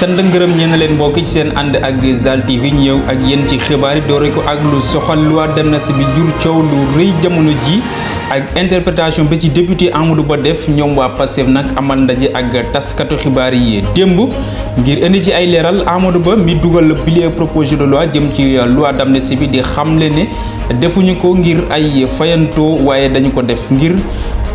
sant ngërëm ñeen leen mbokk ci seen ànd ak Zal TV ñëw ak yéen ci xibaar yi doore ko ak lu soxal loi d'amnistie bi jur coow lu rëy jamono ji ak interprétation bi ci député Amadou Ba def ñoom waa Pastef nag amal ndaje ak taskatu xibaar yi démb ngir indi ci ay leeral. Amadou Ba mi dugal bile proposition de loi jëm ci loi d'amnistie bi di xamle ne defuñu ko ngir ay fayantoo waaye dañu ko def ngir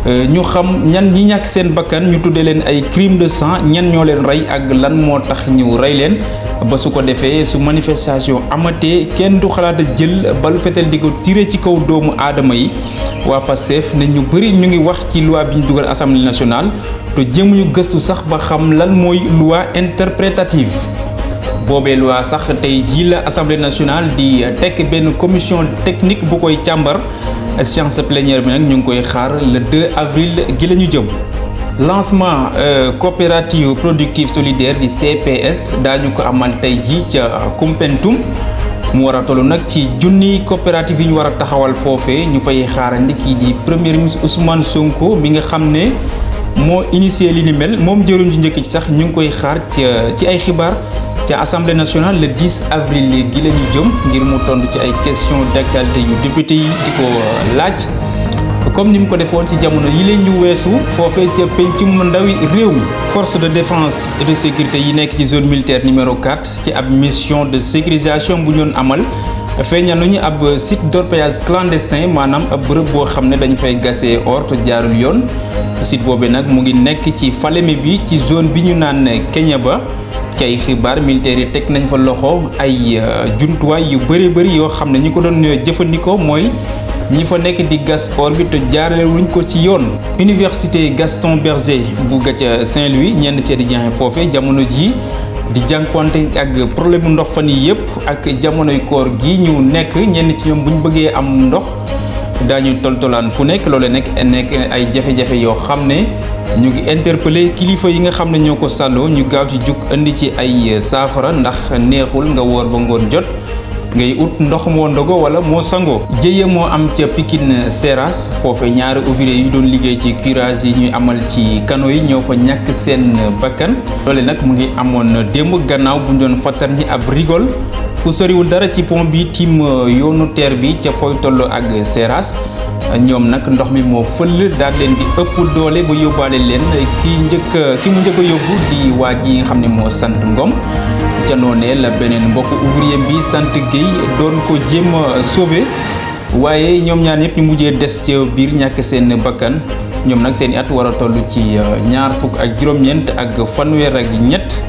ñu xam ñan ñi ñàkk seen bakkan ñu tuddee leen ay crime de sang ñan ñoo leen rey ak lan moo tax ñu rey leen ba su ko defee su manifestation amatee kenn du xalaat a jël balu fetel di ko tiré ci kaw doomu aadama yi. waa Pastef ne ñu bëri ñu ngi wax ci loi bi ñu dugal assemblée nationale te jéemuñu gëstu sax ba xam lan mooy loi interprétative. boobee loi sax tey jii la assemblée nationale di tekk benn commission technique bu koy càmbar. séance plénière bi nag ñu ngi koy xaar le 2 avril gi la ñu jëm. lancement coopérative productive solidaire di CPS daañu ko amal tey jii ca Koumpentoum mu war a toll nag ci junni coopérative yi ñu war a taxawal foofee ñu fay xaarandi kii di premier ministre Ousmane Sonko mi nga xam ne moo initié li ni mel moom jëruñ ji njëkk ci sax ñu ngi koy xaar ci ay xibaar ca assemblée nationale le 10 avril gi la ñu jëm ngir mu tontu ci ay questions d'actualité yu député yi di ko laaj comme ni mu ko defoon ci jamono yi leen ñu weesu foofee ca pencum ndawi réew mi. force de défense et de sécurité yi nekk ci zone militaire numéro 4 ci ab mission de sécurisation bu ñoon amal feeñal nañu ab site d'orpaillage clandestin maanaam ab bërëb boo xam ne dañu fay gasee or te jaarul yoon. site boobee nag mu ngi nekk ci Falémé bi ci zone bi ñu naan Kéniéba. ci ay xibaar militaires yi teg nañ fa loxo ay jumtuwaay yu bëri yoo xam ne ñi ko doon jëfandikoo mooy ñi fa nekk di gas or bi te jaarale wuñ ko ci yoon. université Gaston Berger bu ca Saint-Louis ñenn ci étudiants yi foofee jamono ji di jànkuwante ak problème ndox fan yi yëpp ak jamonoy koor gi ñu nekk ñenn ci ñoom bu ñu bëggee am ndox daañu toltolaan fu nekk loole nekk ay jafe-jafe yoo xam ne ñu ngi interpellé kilifa yi nga xam ne ñoo ko sàlloo ñu gaaw ci jug indi ci ay saafara ndax neexul nga woor ba ngoon jot ngay ut ndox moo ndogo wala moo sangoo. jëye moo am ca Pikine Seras foofe ñaari ouvrier yu doon liggéey ci curage yi ñuy amal ci canaux yi ñoo fa ñàkk seen bakkan loole nag mu ngi amoon démb gannaaw bu ñu doon fattar ñi ab rigole fu soriwul dara ci pont bi tim yoonu teer bi ca fooy toll ak Seras. ñoom nag ndox mi moo fëll daal leen di ëpp doole ba yóbbaale leen ki mu njëkk a yóbbu di waa ji nga xam ne moo sant Ngom ca noonee la beneen mbokk ouvrier bi sant Guèye doon ko jéem a sauver waaye ñoom ñaar ñëpp ñu mujjee des ca biir ñàkk seen bakkan ñoom nag seen i at war a toll ci ñaar fukk ak juróom-ñeent ak fanweer ak ñett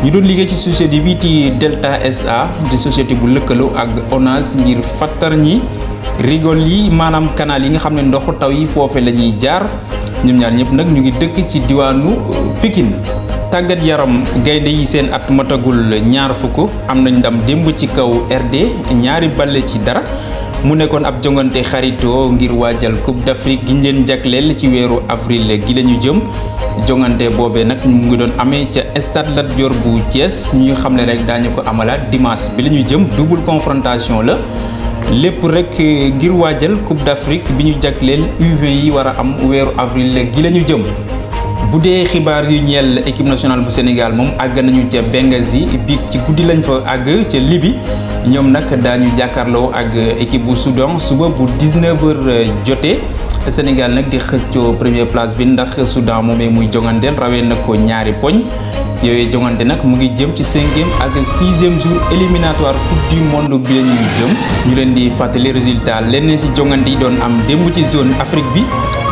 ñu doon liggéey ci société bi di Delta SA di société bu lëkkaloo ak ONAS ngir fattar ñi rigole yi maanaam canal yi nga xam ne ndoxu taw yi foofe la ñuy jaar ñoom ñaar ñëpp nag ñu ngi dëkk ci diwaanu Pikine. tàggat yaram gaynde yi seen at matagul ñaar fukk am nañ ndam démb ci kaw RD ñaari balle ci dara mu nekkoon ab jongante xaritoo ngir waajal Coupe d'Afrique gi ñu leen jagleel ci weeru avril gi la ñu jëm. jongante boobee nag mu ngi doon amee ca stade Lat Dior bu Thiès ñuy xam ne rek daañu ko amalaat dimanche bi la ñu jëm double confrontation la. lépp rek ngir waajal Coupe d'Afrique bi ñu jagleel U20 yi war a am weeru avril gi la ñu jëm. bu dee xibaar yu ñeel équipe nationale bu Sénégal moom àgg nañu ca Benghazi biig ci guddi lañ fa àgg ca Libye ñoom nag daañu jàkkaarloo ak équipe bu Soudan suba bu 19h jotee. Sénégal nag di xëccoo première place bi ndax Soudan moomee muy jonganteel rawee na ko ñaari poñ yooyu jongante nag mu ngi jëm ci 5e ak 6e jour éliminatoire coupe du monde bi la ñuy jëm ñu leen di fàttali résultat lenn ci jongante yi doon am démb ci zone Afrique bi.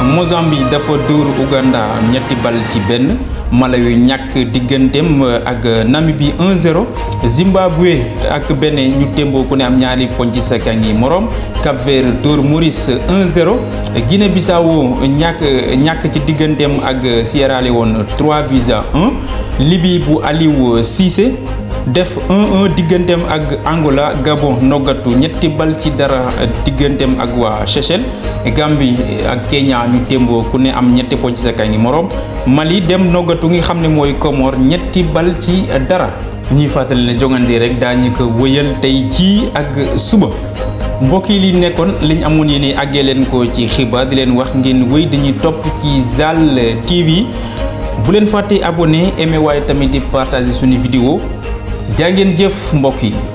Mozambique dafa dóor Ouganda ñetti bal ci benn Malawi ñàkk digganteem ak Namibie 1-0 Zimbabwe ak Bénin ñu témboo ku ne am ñaari poñ ci sa kangi morom Cap-Vert dóor Maurice 1-0 Guinée-Bissau ñàkk ci digganteem ak Sierra Leone 3-1 Libye bu Aliou Cissé def 1-1 digganteem ak Angola. Gabon noggatu ñetti bal ci dara digganteem ak waa Seychelles. Gambie ak Kenya ñu témboo ku ne am ñetti poñ ci sa kangi morom Mali dem noggatu ngi xam ne mooy Comore ñetti bal ci dara. ñuy fàttali ne jongante rek daañu ko wëyal tey jii ak suba. mbokk yi li nekkoon liñ amoon yéene àggee leen ko ci xibaar di leen wax ngeen wéy dañuy topp ci Zal TV bu leen fàtte abonné aimé waaye tamit di partager suñu vidéo jaa ngeen jëf mbokk yi.